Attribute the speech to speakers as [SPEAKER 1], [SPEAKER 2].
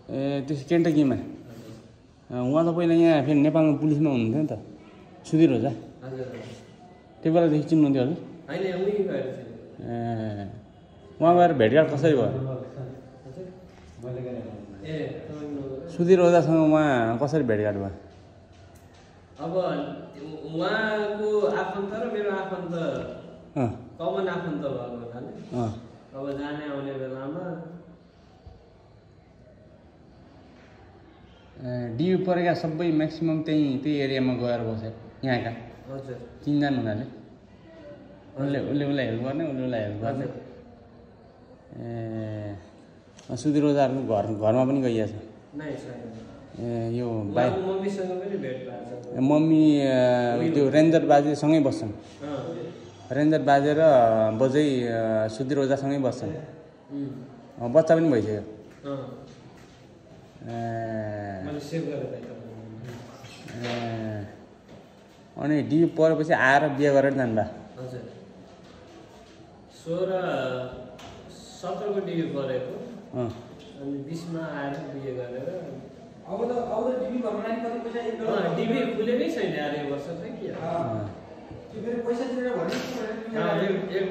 [SPEAKER 1] ए त्यो केन्टकीमा उहाँ त पहिला यहाँ फेरि नेपालमा पुलिसमा हुनुहुन्थ्यो नि त सुधीर ओझा त्यो बेलादेखि चिन्नुहुन्थ्यो हजुर ए उहाँ गएर भेटघाट कसरी भयो सुधीर ओझासँग उहाँ कसरी भेटघाट भयो
[SPEAKER 2] अब उहाँको आफन्त र मेरो आफन्त कमन आफन्त भएको हुनाले अब जाने आउने बेलामा
[SPEAKER 1] डियु परेका सबै म्याक्सिमम त्यही एरियामा गएर बस्यो यहाँका
[SPEAKER 2] हजुर
[SPEAKER 1] चिन्जान हुनाले उसले उसलाई हेल्प गर्ने उसले उसलाई हेल्प गर्ने ए सुधीर ओझाहरूको घरमा पनि गइएको छ ए यो बाइ
[SPEAKER 2] मम्मीसँग पनि भेट भएको छ
[SPEAKER 1] मम्मी त्यो रेन्जर बाजेसँगै बस्छन् रेन्जर बाजे र बजै सुधीर ओझासँगै बस्छन् बच्चा पनि भइसक्यो अनि डियु परेपछि आएर बिहे गरेर जानुभयो
[SPEAKER 2] हजुर 16-17 को डियु परेको अनि 20 मा आएर बिहे गरेर अब त डिबी घरमा नानी कति पैसा डिबी खुलेकै छैन यार यो वर्ष चाहिँ के त्यो फेरि पैसा तिरेर भन्नु $1